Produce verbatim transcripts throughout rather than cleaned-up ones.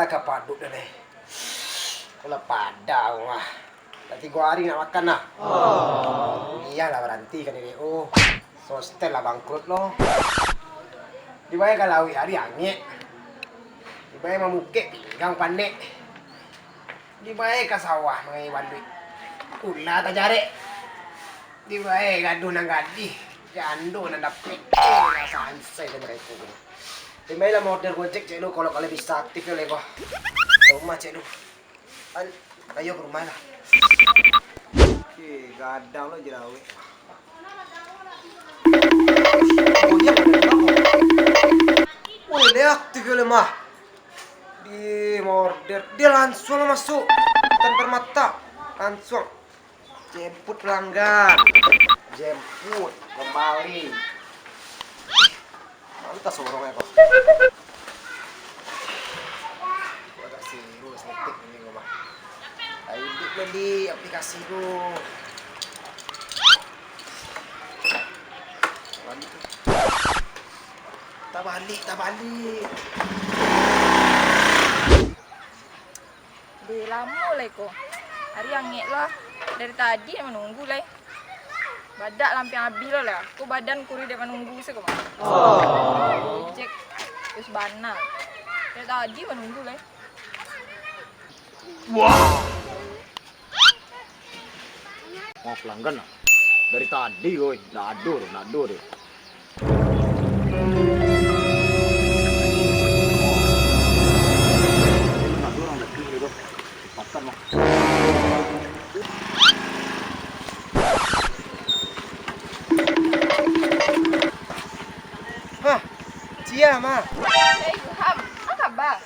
Ka paduik dah, leh. Ko lah pada ko mah. Lah tigo ari nak makan nah. Kuliah lah baranti kan, Dek. Oh, hostel lah bangkrut lo. Dibae ka lauik ari angek. Dibae mamukek pinggang panek. Dibae ka sawah mangai baluik. Ula tajarek. Dibae gaduah nan gadih, jando nan dapek. Eh, lah sansai dek mereka ko. Dibae lah order Gojek cek lu, kalau kalian bisa aktif yo leh ko. Ka rumah cek lu. An-, ayo ka rumah lah. Eh, gadang lo jerawek. Oh, iya, ada apa? Woi, leh aktif yo leh mah. Di order, dia langsung masuk. Bukan permata, langsung. Jemput pelanggan. Jemput kembali. Mantap sorong ya, Pak. Gua kasih dulu setik ini gua mah. Ayo duduk dulu di aplikasi tu. Lanjut. Tabalik, tabalik. Deh, lamo lai ko. Ari angek lah. Dari tadi nak manunggu lai. Badak lah ampiang abih lo lah. Ko badan kuruih dek manunggu se ko mah. Oh. Ojek. Terus bana. Dari tadi manunggu lai. Wah. Wah, pelanggan lah. Dari tadi, woi. Ndak ado tu, ndak ado tu. Ndak ado urang datang tu. Makan, mah. Hah, cia, mah. Hei, Ilham, apa kabar?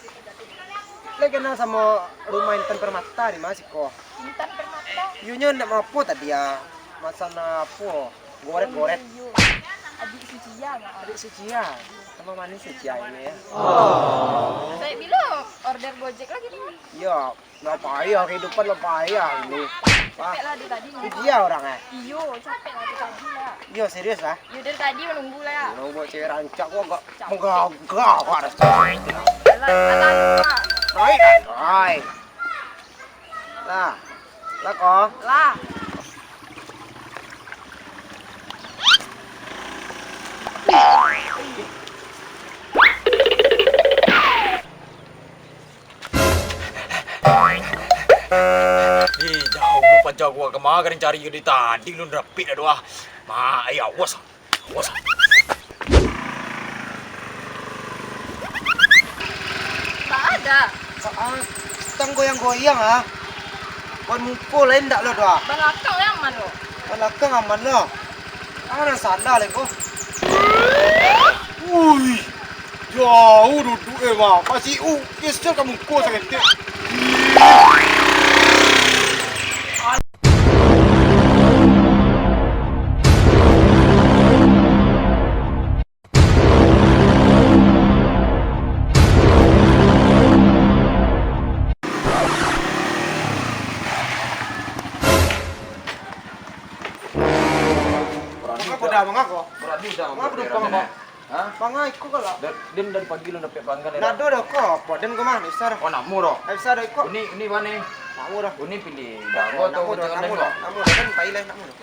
Lai kenal samo rumah Intan Permata di ma siko? Intan Permata? Iyo, nyo ndak mapo tadi ah. Masan apo? Goret-goret. Oh, iyo. Adik si Cia, Mak. Adik si Cia. Tambah manis si Cia ini ya. Oh. Sampai bilo order Gojek lagi tu, Mak? Iyo, lah payah kehidupan lah payah ini. Wah. Capek lah dari tadi. Si Cia orang eh? Iyo, capek lah dari tadi lah. Iyo, serius lah. Iyo, dari tadi menunggu lah ya. Orang buat cewek rancak kok agak Menggagah, wah, rasanya. Alah, alah, alah. Naik, naik. Lah. Lah, ko. Lah. Ih, jauah lu paja gua ka ma, ka den cari dari tadi lu rapik dah doh. Mak, ai, awas. Awas. Ba ada. Ah, tang goyang-goyang ah. Wan muko lain ndak lo doh. Balakang lai aman lo. Balakang aman lo. Ah, nan salah lai ko. Ui. Jauah duduak eh, Bang. Pasti u geser ka muko saketek. Mangako dah, mangako? Berani dah. Mangako dumpang, Bang? Hah? Pangai ko kalau. Da-, den dari pagi lun dapek pelanggan, ya? Nado dah ko, apa den ko mah, bisa dah. Oh, namo dah. Eh, bisa dah iko. Uni, uni mana? Namo dah. Uni pilih. Dah, namo dah, namo dah, namo dah. Namo dah, kan pai lah, namo dah.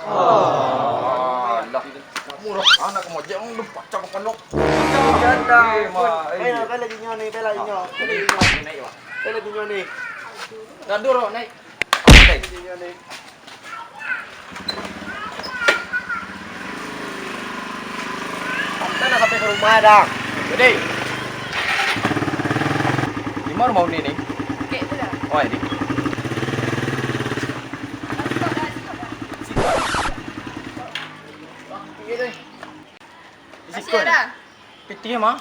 Oh, alah. Namo dah. Anak kemojek, orang dah pacah kepala. Iya dah. Eh, ma, eh. Pai lah, pai lah jinyo ni, pai lah jinyo. Pai lah jinyo. Naik, Pak. Pai lah jinyo ni. Nado dah, naik. Pai lah jinyo ni. Sampai lah sampai ka rumah dah. Jadi, di ma rumah Uni ni? Kek tu dah. Oh, ini. Masih ada? Pitih ma?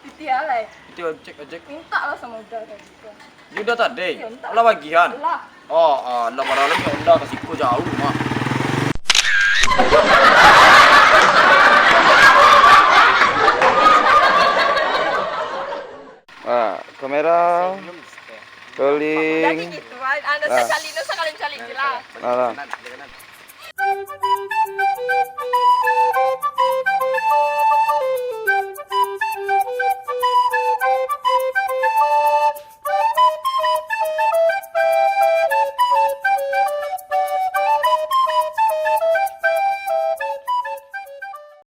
Pitih alai. Pitih ojek, ojek. Mintak lah samo Uda tadi tu. Uda tadi? Iyo, mintak. Lah bagian? Lah. Oh, ah, lah barang lagi Uda ka siko jauah, mah. Ah, kamera. Senyum, Sister. Rolling. Jadi gitu, Wan. Anu, ah, sakali, nu sakali-kali je lah. Alah. Kanan, kanan.